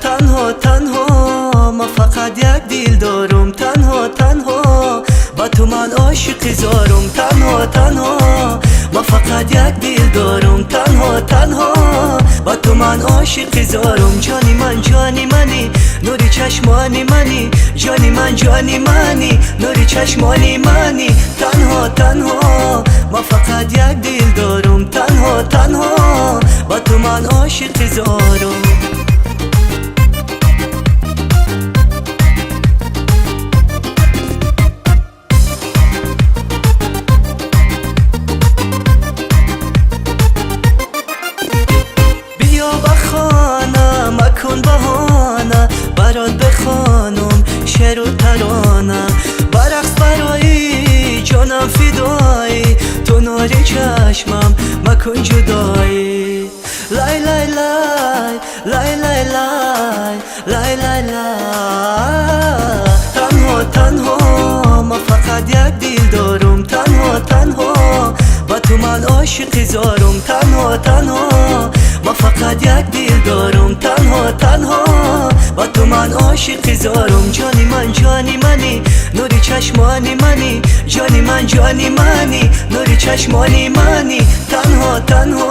Танҳо, танҳо, ман фақат як дил дорум. Танҳо, танҳо, ба ту ман ошиқи зорум. Танҳо, танҳо, ман фақат як дил дорум. Танҳо, танҳо, ба ту ман ошиқи зорум. Ҷони ман, ҷони мани, нури чашмони мани. Ҷони ман, ҷони мани, нури чашмони мани. Танҳо, танҳо, ман фақат як дил дорум. Танҳо, танҳо, ба ту ман ошиқи зорум. Биё ба хона, макун баҳона, барот бихонам шеъру тарона. Ба рақс барои ҷонам фидоӣ, ту нури чашмам, макун ҷудоӣ. Лай, лай, лай, лай, лай, лай, лай, лай, лай. Танҳо, танҳо, ман фақат як дил дорум. Танҳо, танҳо, ба ту ман ошиқи зорум. Танҳо, танҳо, ман фақат як дил дорум. Танҳо, танҳо, ба ту ман ошиқи зорум. Ҷони ман, ҷони мани, нури чашмони мани. Ҷони ман, ҷони мани, нури чашмони мани. Танҳо, танҳо,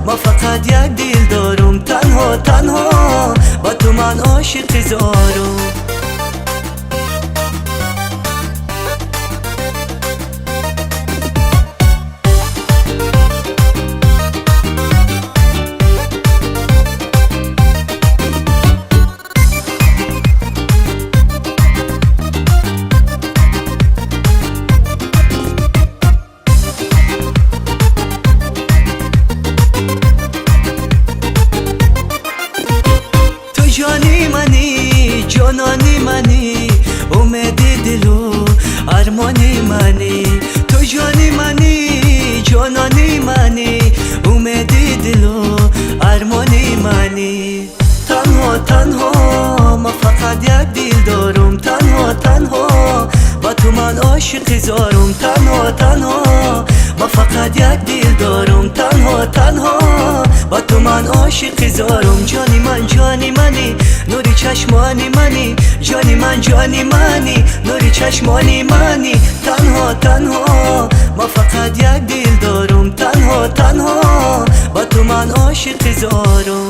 ман фақат як дил дорум. Танҳо, танҳо, ба ту ман ошиқи зорум. Ту ҷони мани, ҷонони мани, умеди дилу армони мани. Ту ҷони мани, ҷонони мани, умеди дилу армони мани. Танҳо, танҳо, ман фақат як дил дорум. Танҳо, танҳо, ба ту ман ошиқи зорум. Танҳо, танҳо, ман фақат як дил дорум. Танҳо, танҳо, ба ту ман ошиқи зорум. Ҷони ман, ҷони мани, нури чашмони мани. Ҷони ман, ҷони мани, нури чашмони мани. Танҳо, танҳо, ман фақат як дил дорум. Танҳо, танҳо, ба ту ман ошиқи зорум.